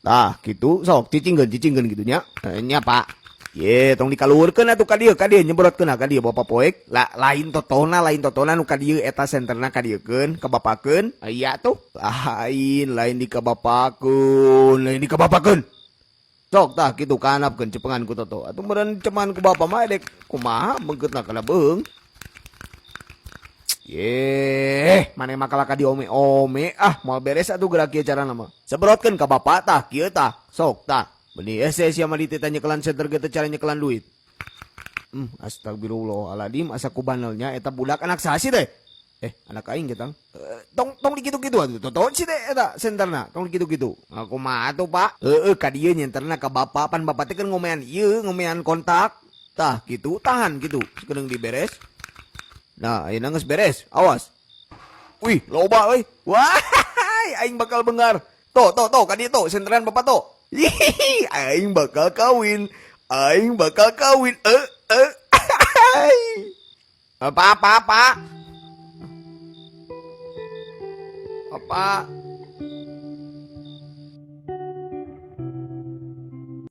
Tah kitu sok cicingkeun cicingkeun kitu nya. Nya Pak. Ye tong dikaluhurkeun atuh ka dieu ka dieu nyebrotkeun ka dieu Bapak poek. La, lain totona lain totona nu ka dieu eta senterna ka dieukeun kabapakeun. Iya tuh. Lain lain dikabapakeun, lain dikabapakeun. Sok tah kitu kahandapkeun cepengan ku toto. Atuh meureun cepengan ku bapa mah dek kumaha beungkeutna kana beuheung. Yeh, maneh mah kalah ka diome-ome ah moal beres atuh geura kieu carana mah. Sebrotkeun ka bapa tah kieu tah. Sok tah. Benih hese sia mah dititah nyekelan senter ge teu cara nyekelan duit. Astagfirullahaladzim asa ku banelnya eta budak anak saha sih teh? Eh, anak aing ge tang. Tong tong dikitu-kitu atuh totoon sih teh eta senterna, tong dikitu-kitu. Ah kumaha atuh, Pak? Heueuh ka dieu nyenterna ka bapa pan bapa teh keur ngomean ieu, ngomean kontak. Tah kitu tahan kitu sakedeung diberes. Nah, ayeuna geus beres. Awas. Wih, loba euy. Wah, aing bakal bengar. Tuh, tuh, tuh, ka dieu tuh, senteran bapak tuh. Hihihi, aing bakal kawin. Aing bakal kawin. Eh, eh. Apa, apa, apa? Apa?